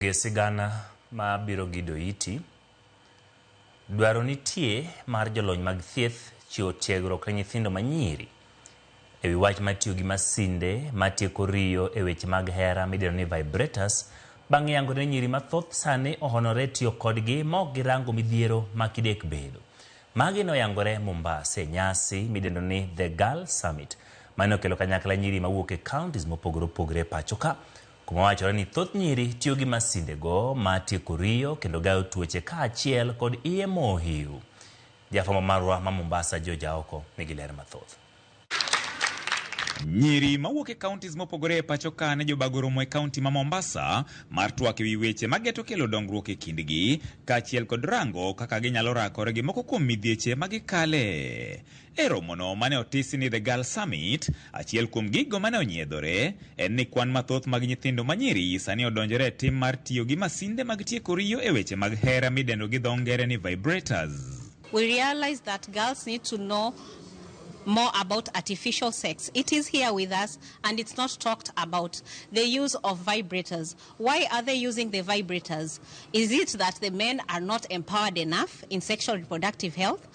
Gi sigana ma biro gido iti, dwaro nitie mar jolony mag thieth chiwo tiegruok ne nyithindo manyiri e wi wach mar tiyo gi masinde matieko riyo e weche mag hera midendo ni vibrators bang' yango ne nyiri mathoth sani ohonore tiyo kodgi ma ok girango midhiero ma kidek bedo. Magi noyangore Mombasa e nyasi midendo ni The Girl Summit mane okelo kanyakla nyiri mawuok e counties mopogore opogore e pacho ka kuma wachore ni thoth nyiri tiyo gi masindego ma tieko riyo kendo gayo tuoche kaachiel kod iye mohiu. Jafwambo marwa ma Mombasa George Aoko nigi ler mathoth. Nyiri mawuok e counties mopogore e pacho ka ne jobago romo e kaunti ma Mombasa mar twak e wi weche mageto kelo dongruok e kindgi kaachiel kod rango kaka ginyalo rakore gi moko kuom midhieche ma gikale. E romono mane otisi ni The Girl Summit, achiel kuom gigo mane onyiedhore en ni kwan mathoth mag nyithindo manyiri sani odonjore e tim mar tiyo gi masinde mag tieko riyo e weche mag hera midendo gi dho ngere ni vibrators. We realize that girls need to know more about artificial sex. It is here with us and it's not talked about. The use of vibrators. Why are they using the vibrators? Is it that the men are not empowered enough in sexual reproductive health?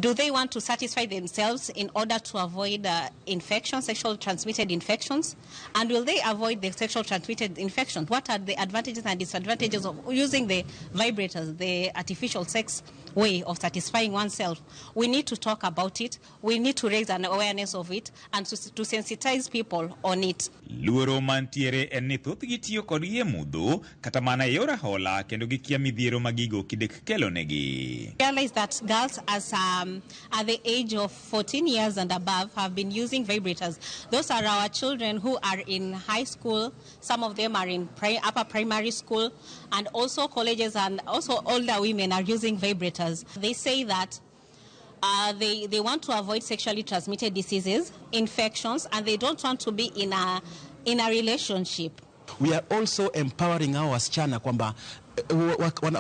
Do they want to satisfy themselves in order to avoid infections, sexual transmitted infections? And will they avoid the sexual transmitted infections? What are the advantages and disadvantages of using the vibrators, the artificial sex way of satisfying oneself? We need to talk about it. We need to raise an awareness of it and to sensitize people on it. Luoro mantiere en ni thothgi tiyo kodgi e mudho kata mana e yor ahola kendo gikia midhiero ma gigo kidek kelonegi. Realize that girls as at the age of 14 years and above have been using vibrators. Those are our children who are in high school. Some of them are in upper primary school, and also colleges, and also older women are using vibrators. They say that they want to avoid sexually transmitted diseases, infections, and they don't want to be in a relationship. We are also empowering our wasichana kwamba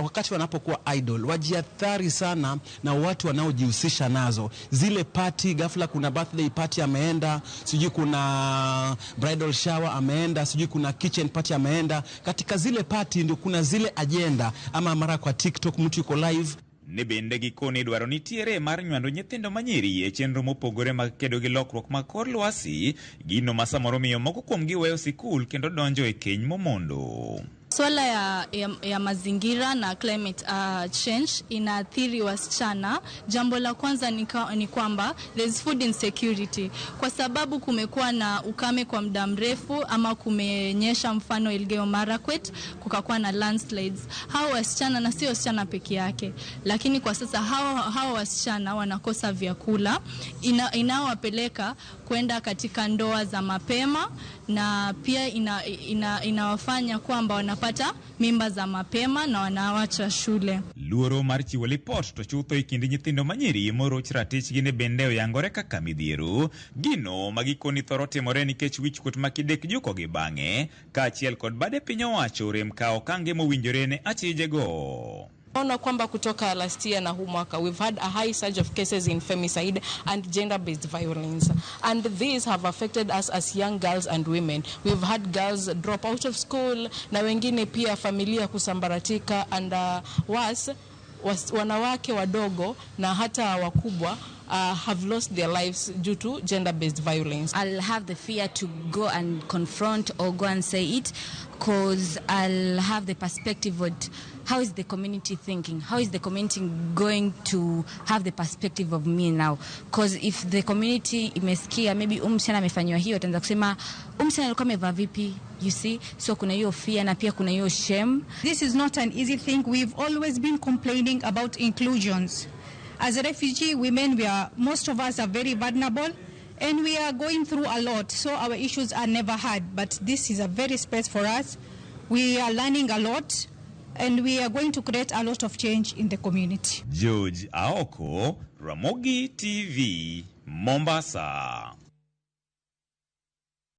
wakati wanapokuwa idle wajiathari sana na watu wanaojihusisha nazo zile party. Ghafla kuna birthday party ameenda, sijui kuna bridal shower ameenda, sijui kuna kitchen party ameenda. Katika zile party ndio kuna zile agenda, ama mara kwa TikTok mtu yuko live. Ni bende gikone dwaro nitiere mar nywando nyithindo manyiri e chenro mopogore mag kedo gi lokruok mag kor lwasi, gino ma samoro miyo moko kuomgi weyo sikul kendo donjo e keny momondo. Swala ya mazingira na climate change inaathiri wasichana. Jambo la kwanza ni kwamba there's food insecurity, kwa sababu kumekuwa na ukame kwa muda mrefu ama kumenyesha, mfano Elgeyo Marakwet, kukakuwa na landslides. Hao wasichana, na sio wasichana peke yake, lakini kwa sasa hao wasichana wanakosa vyakula inaowapeleka kwenda katika ndoa za mapema na pia inawafanya kwamba wanapata mimba za mapema na wanawacha shule. Luoro mar chiwo lipot to chutho e kind nyithindo manyiri moroch ratichgi ne bende oyangore kaka midhiero gino ma gikoni thoro timore nikech wichkuot ma kidek jukogi bang'e kaachiel kod bade piny owacho rem kawo okange mowinjore ne achijego. Naona kwamba kutoka last year na huu mwaka we've had a high surge of cases in femicide and gender-based violence, and these have affected us as young girls and women. We've had girls drop out of school na wengine pia familia kusambaratika and worse, wanawake wadogo na hata wakubwa have lost their lives due to gender-based violence. I'll have the fear to go and confront or go and say it because I'll have the perspective of how is the community thinking? How is the community going to have the perspective of me now? Because if the community imesikia maybe huyu msichana amefanyiwa hiyo, wataanza kusema huyu msichana alikuwa amevaa vipi? You see? So kuna hiyo fear na pia kuna hiyo shame. This is not an easy thing. We've always been complaining about inclusions. As refugee women, most of us are very vulnerable and we are going through a lot, so our issues are never heard. But this is a very space for us. We are learning a lot and we are going to create a lot of change in the community. George Aoko, Ramogi TV, Mombasa.